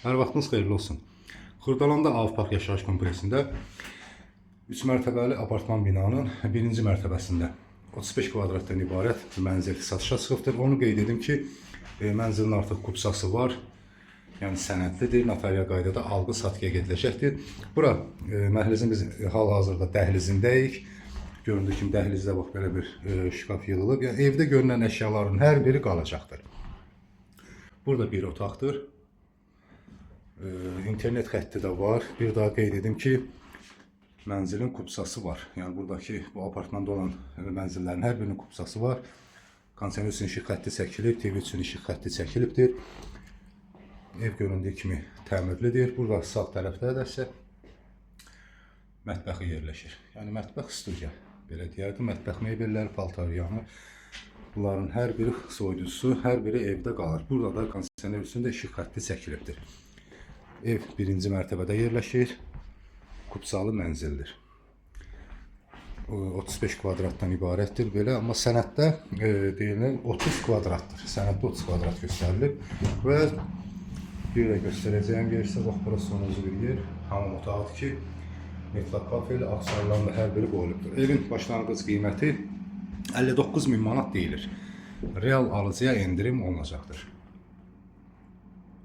Hər vaxtınız xeyirli olsun. Xırdalanda Avpark yaşayış kompleksində 3 mərtəbəli apartman binanın birinci mərtəbəsində 35 kvadratdan ibarət mənzil satışa çıxıbdır. Onu qeyd edim ki, mənzilin artıq kupsası var. Yəni sənədlidir, notarial qaydada alqı-satqıya gediləcəkdir. Bura məhlizin biz hal-hazırda dəhlizindəyik. Göründüyü kimi dəhlizdə bax belə bir şkaf yığılıb. Yəni evdə görünən əşyaların hər biri qalacaqdır. Burada bir otaqdır. İnternet xətti də var. Bir daha qeyd edim ki, mənzilin kupsası var. Yəni buradakı bu apartmanda olan mənzillərin hər birinin kupsası var. Kondisioner üçün işıq xətti çəkilib, TV üçün işıq xətti çəkilibdir. Ev göründüyü kimi təmirlidir. Burada sağ tərəfdə də isə mətbəxi yerləşir. Yəni mətbəx studiya belə deyərdim. Mətbəx mebelləri, paltar yanı. Bunların hər biri soyuducusu, hər biri evdə qalır. Burada da kondisioner üçün də işıq xətti çəkilibdir. Ev birinci mərtəbədə yerləşir. Kupsalı mənzildir. O 35 kvadratdan ibarətdir belə, amma sənəddə deyilən 30 kvadratdır. Sənəddə 30 kvadrat göstərilib və bir də göstərəcəyim yer isə bax burası sonuncu bir yer. Hamam otağıdır ki, metal kafeli, aksarların da hər biri qoyulubdur. Evin başlanğıc qiyməti 59 min manat deyilir. Real alıcıya endirim olunacaqdır.